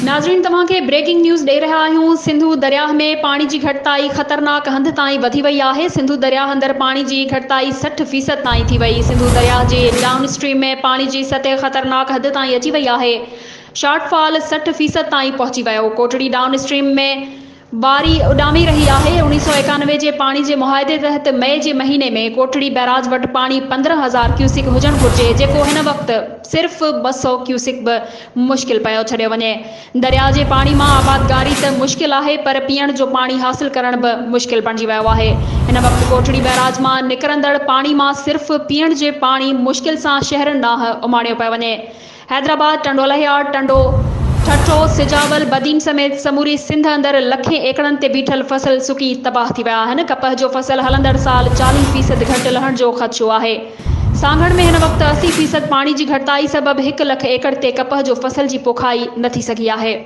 ناظرين توهان کي بريڪنگ نيوز ڏئي رهيا آهيون سنڌو درياهه ۾ پاڻي جي گهٽتائي خطرناڪ هنڌ تائين وڌي وئي آهي سنڌو درياهه اندر پاڻي جي گهٽتائي 60 فيصد تائين ٿي وئي سنڌو درياهه جي ڊائون اسٽريم ۾ پاڻي جي سطح خطرناڪ حد تائين اچي وئي آهي شارٽ فال 60 فيصد تائين پهچي ويو ڪوٽڙي ڊائون اسٽريم ۾ واري اڏامي رهي آهي. 1991 جي پاڻي جي معاهدي تحت مئي جي مهيني ۾ ڪوٽڙي بئراج وٽ پاڻي 15,000 ڪيوسڪ هجڻ گهرجي جيڪو هن وقت صرف 200 ڪيوسڪ به مشڪل پيو ڇڏيو وڃي. درياء جي پاڻي مان آبادگاري ته مشڪل آهي پر پيئڻ جو پاڻي حاصل ڪرڻ به مشڪل بڻجي ويو آهي. هن وقت ڪوٽڙي بئراج مان نڪرندڙ پاڻي مان صرف پيئڻ جي پاڻي مشڪل سان شهرن ڏانهن اماڻيو پيو وڃي. حيدرآباد، ٽنڊوالهيار، ٽنڊو ٺٽو، سجاول، بدين سميت سموري سنڌ اندر لکين ايڪڙن تي بيٺل فصل سڪي تباهه ٿي ويا آهن، ڪپهه جو فصل هلندڙ سال 40 فيصد گهٽ لهڻ جو خدشو آهي. سانگهڙ ۾ هن وقت 80 فيصد پاڻي جي گهٽتائي سبب هڪ لک ايڪڙ تي ڪپهه جو فصل جي پوکائي نه ٿي سگهي آهي.